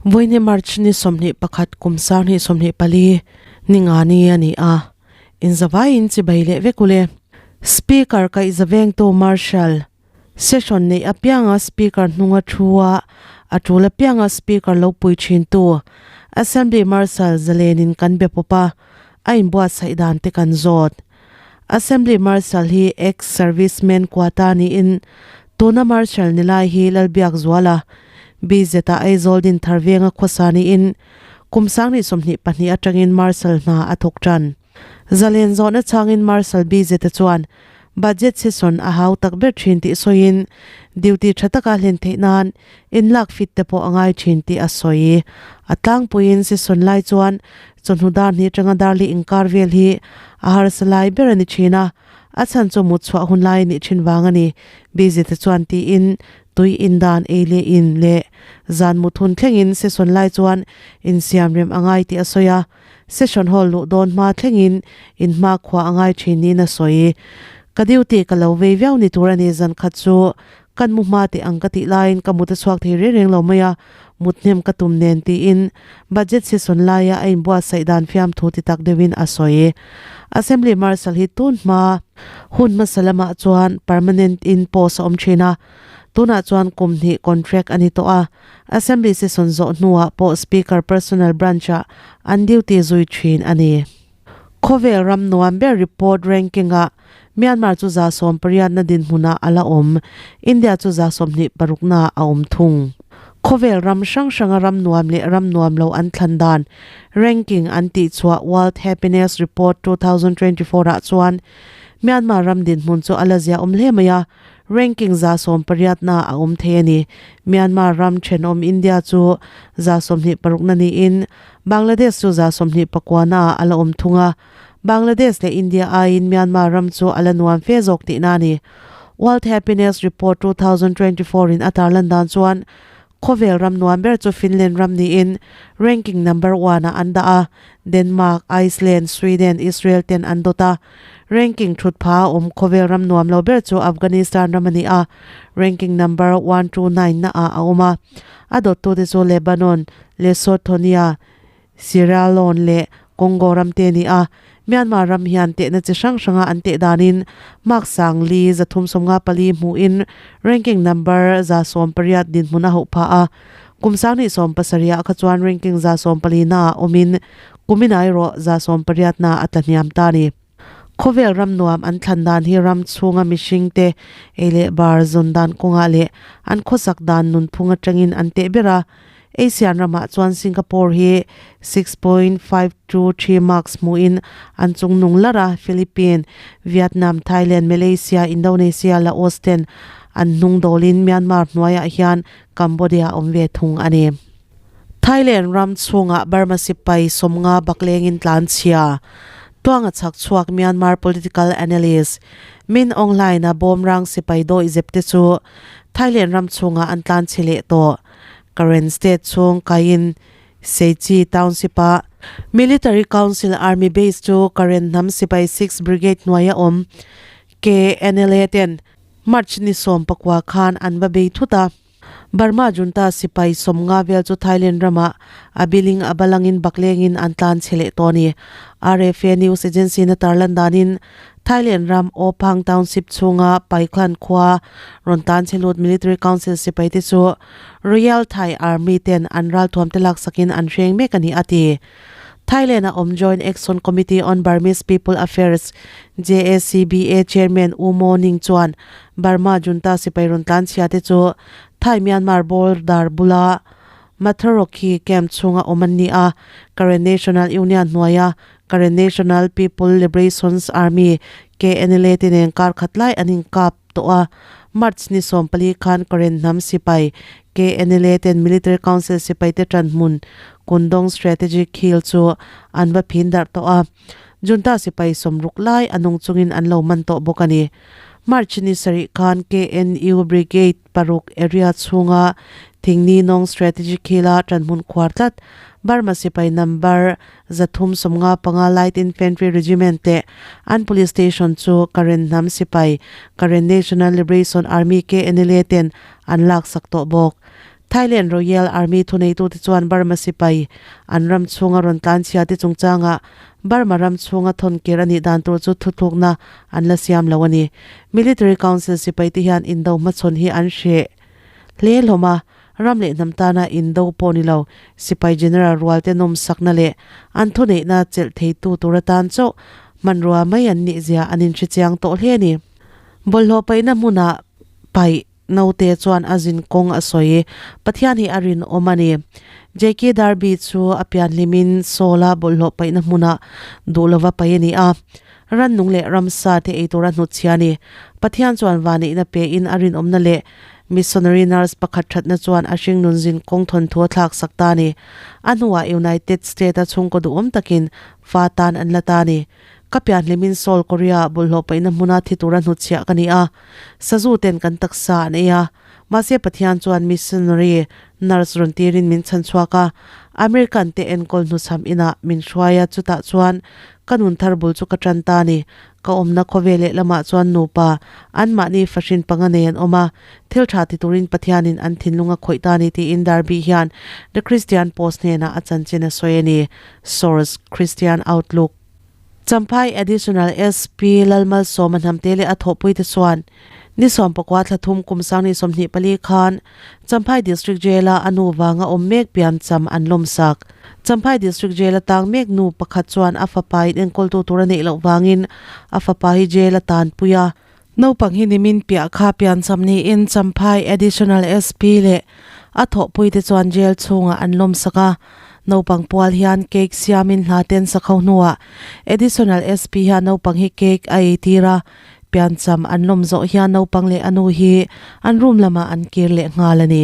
Vawiini March ni 21 kum 2024 ni nga ni a ni a, inzavaiin chibai leh vek ule. Speaker kaihza vengtu Marshal Session neih apianga Speaker hnunga thu a, a tul apianga Speaker lo pui thintu Assembly Marshal zalenin kan be pawp a, a inbuatsaih dan te kan zawt. Assembly Marshal hi ex-serviceman quota niin tuna Marshal ni lai hi Lalbiakzuala, BZ-ah Aizawl Dinthar venga khawsa niin kum 2022 atangin Marshal hna a thawk tan. Zalen zawhna changin Marshal BZ-a chuan budget session a hau tak ber thin tih sawiin duty tha taka hlen theih nan inlak fit te pawh a ngai thin tih a sawi. A tlangpuiin session lai chuan chawhnu dar hnih atanga darli inkar vel hi a harsa lai ber a ni thin a, a chhan chu mut chhuah hun lai a nih thin vang a ni, BZ-a chuan tiin tui indan ei leh in leh zan mut hun thlengin session lai chuan insiam rem a ngai tih a sawi a. Session hall luh dawn hma thlengin in hma khua a ngai thin niin a sawi. Ka duty ka lo vei viau ni tur a ni zan khat chu kan mu hma teh ang ka tih laiin ka mut a chhuak thei reng reng lo mai a, mut hnem ka tum nen tiin budget session laia a inbuatsaih dan fiamthu ti tak deuhin a sawi. Assembly Marshal hi tun hma hun hmasa lamah chuan permanent in post a awm thin a, tunah chuan kum hnih contract a ni tawh a. Assembly session zawh hnuah pawh Speaker Personnel Branch-ah an duty zui thin a ni. Khawvel ram nuam ber report ranking-ah Myanmar chu 80% dinhmunah a la awm, India chu 26%naah a awm thung. Khawvel ram hrang hranga ram nuam leh ram nuam lo an thlan dan ranking an tihchhuah World Happiness Report 2024-ah chuan Myanmar ram dinhmun chu a la ziahawm hle mai a, Ranking 80% a awm thei a ni. Myanmar ram thenawm India chu 26% niin Bangladesh chu 29% a la awm thung a. Bangladesh leh India aiin Myanmar ram chu a la nuam fe zawk tihna a ni. World Happiness Report 2024 in a tarlan dan chuan Khawvel ram nuam ber chu Finland ram niin ranking number one ah an dah a, Denmark, Iceland, Sweden, Israel ten an dawt a. Ranking thut pha a awm khawvel ram nuam lo ber chu Afghanistan ram a ni a, ranking number 129 na ah a awm a. A dawttute chu Lebanon, Lesothonia, Sierra Leone leh Congo ram te a ni a, Myanmar ram hian tehna chi hrang hranga an teh danin mark sangli 354 hmuhin ranking number 108 dinhmun a hauh phah a, kum 2070 ah kha chuan ranking 114 naah awmin kumin erawh 118 naah a tla hniam ta a ni. Khawvel ram nuam an thlan dan hi ram chhunga mihringte ei leh bar zawn dan kawngah leh an khawsak dan nunphung atangin an teh ber a, Asian ramah chuan Singapore hi 6.523 marks hmuhin an chungnung lar a, Philippine, Vietnam, Thailand, Malaysia, Indonesia, Laos ten an hnung dawlin Myanmar hnuaiah hian Cambodia a awm ve thung a ni. Thailand ram chhungah Burma sipai 50 baklengin tlanchhia tuanga chhak chhuak Myanmar political analyst Min Aung Hlaing-a bawmrang sipai dawihzep te chu Thailand ram chhungah an tlanchhe leh tawh. Karen State chhung kaiin Seichi Township-a Military Council Army Base chu Karen hnam sipai 6 Brigade hnuaia awm KNLA ten March ni 19 khan an va bei thut a. Burma junta sipai 50 vel chu Thailand ramah a biling a balangin baklengin an tlan chhe leh tawh a ni. RFA News Agency na tarlan danin Thailand ram Ophang Township chhunga Paiklan khua rawn tan chhe lut Military Council sipai te chu Royal Thai Army ten an ralthuam te laksakin an hreng mek a ni a ti. Thailand a awm Joint Action Committee on Burmese People Affairs, JACBA, Chairman U Mo Ning chuan Burma junta sipai rawn tlan chhia te chu Thai-Myanmar border bula Matharokhi camp chhunga awm an ni a, Karen National Union hnuaia Karen National People Liberations Army, KNLA, te nen kar khat lai an inkap tawh a. March ni 14 khan Karen hnam sipai, KNLA, ten Military Council sipai te tan hmun Kundong Strategic Hill chu an va phin darh tawh a. Junta sipai 60 lai a nung chungin an lo man tawh bawk a ni. March ni sarih khan KNU Brigade paruk area chhunga Thingni Nawng Strategic Hill-a ṭanhmun khuar tlat Burma sipai number 355 Light Infantry Regiment leh an police station chu Karen hnam sipai Karen National Liberation Army, KNLA, ten an laksak tawh bawk. Thailand Royal Army thuneitute chuan Burma sipai an ram chhunga rawn tlanchhia te chungchangah Burma ram chhunga thawn kir a nih dan tur chu thuthlukna an la siam lo a ni. Military Council sipai te hian indo hmachhawn hi an hreh hle hlawm a, ram leh hnam tana indo pawh ni lo sipai general rual te nawmsakna leh an thuneihna chelh theitu tur atan chauh hmanrua mai an nih zia an inhrechiang tawh hle a ni. Bawlhhlawh paihna hmunah paih. Naute chuan a zin kawng a sawi. Pathian hi a rinawm a ni. JK Darby chu a pianhlimin Saul-a bawlhhlawh paihna hmunah duh lova paih a ni a. Rannung leh ramsa te ei tura hnutchhia a ni. Pathian chuan vanneihna pein a rinawmna leh missionary nurse pakhat thatna chuan a hringnun zin kawng thawnthu a thlak sak ta a ni. A hnuah United State-a chhungkaw duhawm takin fa tan an la ta a ni. Ka pianhlimin Seoul, Korea-ah bawlhhlawh paihna hmuna thi tura hnutchhiah ka ni a. Sazu ten kan taksa an ei a. Mahse Pathian chuan missionary nurse rawn tirin min chhan chhuak a. American te enkawl hnuchham inah min hruai a, chutah chuan ka nun thar bul chu ka tan ta a ni. Ka awmna khawvel lehlamah chuan nupa anmahni fahrin panga nei an awm a. Thil tha ti turin Pathianin an thinlung a khawih ta a ni tiin Darby hian The Christian Post hnenah a chanchin a sawi a ni. Source, Christian Outlook. Champhai Additional SP Lalmalsawma Hnamte leh a thawhpuite chuan ni 14 thla thum kum sang ni 24 khan Champhai District Jail-a a nu vanga awm mek piancham an lawmsak. Champhai District Jail-a tang mek nu pakhat chuan a fapa in enkawltu tur a neih loh vangin a fapa hi jail a tanpui a. Naupang hi nimin piah kha piancham niin Champhai Additional SP leh a thawhpuite chuan jail chhungah an lawmsak a. Naupang pual hian cake siamin hla ten sak ho hnuah Additional SP hian naupang hi cake a eitir a, piancham an lawm zawh hian naupang leh a nu hi an room lamah an kir leh nghal a ni.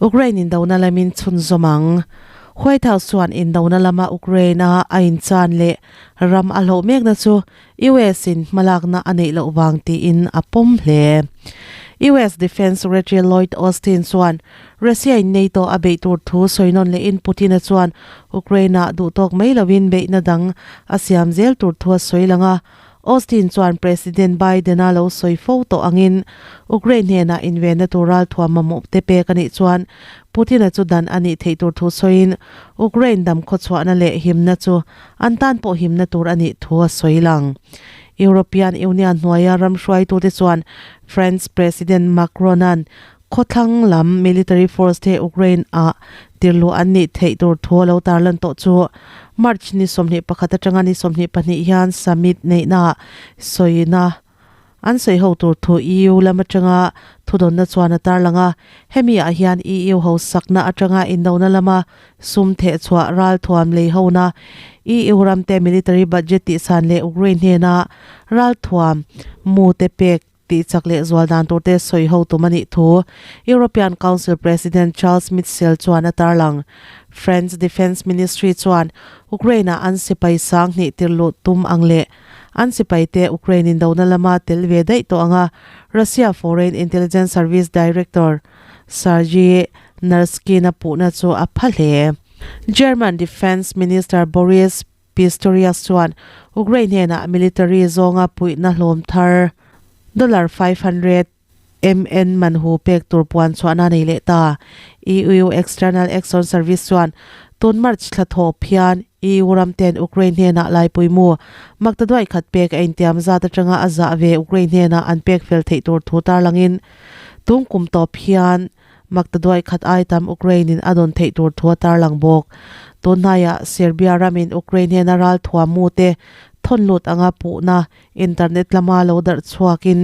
Ukraine indona lamin chhunzawm ang. White House chuan indona lama Ukraine-a a inchan leh ram a hlauh mekna chu US in hmalakna a neih loh vang tiin a pawm hle. US Defence Secretary Lloyd Austin chuan Russia in NATO a beih tur thu sawi nawn lehin Putin-a chuan Ukraine-ah duhtawk mai loin beihna dang a siam zel tur thu a sawi lang a. Austin chuan President Biden-a lo sawi fo tawh angin Ukraine hnenah invenna tur ralthuam mamawh te pek a nih chuan Putin-a chu dan a nih theih tur thu sawiin Ukraine dam khawchhuahna leh himna chu an tan pawh himna tur a nih thu a sawi lang. European Union hnuaia ram hruaitute chuan France President Macron-a'n khawthlang lam military force te Ukraine-ah tirhluh an nih theih tur thu a lo tarlan tawh chu March ni 21 atanga ni 22 hian summit neihnaah sawina An sawi ho tur thu EU lam atanga thudawnna chuan a tarlang a, hemi ah hian EU ho sakna atanga indona lama sum thehchhuah ralthuam lei hona, EU ramte military budget tihsan leh Ukraine hnena ralthuam mu te pek tihchak leh zual dan turte sawi ho tum a nih thu European Council President Charles Michel chuan a tarlang. France Defence Ministry chuan Ukraine-ah an sipai sang hnih tirhluh tum ang leh An sipaite Ukraine indona lama tel ve daih tawh ang a, Russia Foreign Intelligence Service Director Sergei Naryshkin-a puhna chu a pha hle. German Defence Minister Boris Pistorius chuan Ukraine hnenah military zawnga puihna hlawm thar dollar 500 MN man hu pek tur puan chhuahna nei leh ta. EU External Action Service chuan tun March thla thawp hian EU ram ten Ukraine hnenah laipui mu maktaduai khat pek a intiam zat atanga a zah ve Ukraine hnenah an pek fel theih tur thu tarlangin tun kum tawp hian maktaduai khat ai tam Ukraine in a dawn theih tur thu a tarlang bawk. Tun hnaiah Serbia ramin Ukraine hnena ralthuam mu te thawn lut anga puhna Internet lama lo darh chhuakin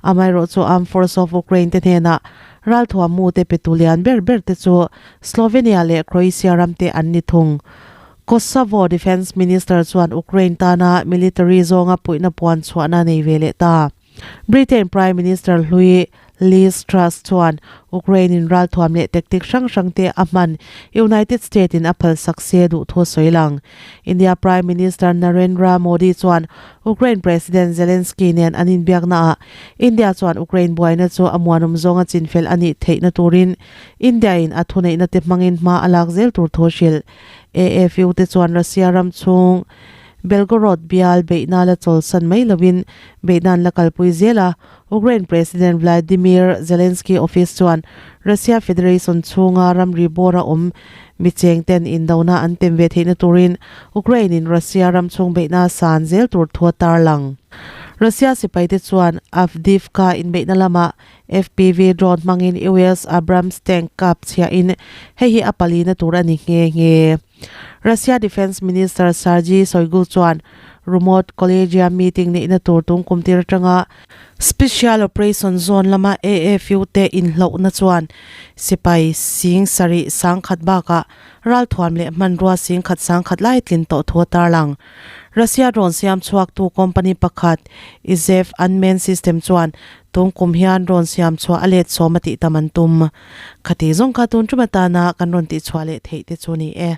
amaherawhchu Armed Force of Ukraine te hnenah ralthuam mute petu lian ber ber te chu Slovenia leh Croatia ram te an ni thung. Kosovo Defence Minister chuan Ukraine tana military zawnga puihna puan chhuahna nei ve leh ta. Britain Prime Minister hlui Liz Truss chuan Ukraine in ralthuam leh tactic hrang hrang te a hman United State in a phalsak se duh thu a sawi lang. India Prime Minister Narendra Modi chuan Ukraine President Zelensky nen an inbiakna ah India chuan Ukraine buaina chu a muanawm zawnga chinfel a nih theihna turin India in a thuneihna te hmangin hma a lak zel tur thu a hrilh. AFU te chuan Russia ram chhung Belgorod bial beihna la chawlsan mai lovin beihna an la kalpui zel a, Ukraine President Vladimir Zelensky office chuan Russia Federation chhunga ramri bawra awm micheng ten indona an tem ve theihna turin Ukraine in Russia ram chhung beihna san zel tur thu a tarlang. Russia sipaite chuan Avdiivka inbeihna lamah FPV drone hmangin US Abrams tank kap chhiahin hei hi a palina tur a ni nghe nghe. Russia Defence Minister Sergei Shoigu chuan Remote Collegium meeting neihna tur tum kum tir atanga Special Operation Zone lama AFU te inhlohna chuan sipai sing sarih sangkhat bakah ralthuam leh hmanrua singkhat sangkhat lai tlin tawh thu a tarlang. Russia drone siam chhuaktu company pakhat Izhevsk Unmanned System chuan tum kum hian drone siam chhuah a let sawm a tih tam an tum. Khati zawng kha tun tum atana kan rawn tihchhuah leh theih te chu ni e.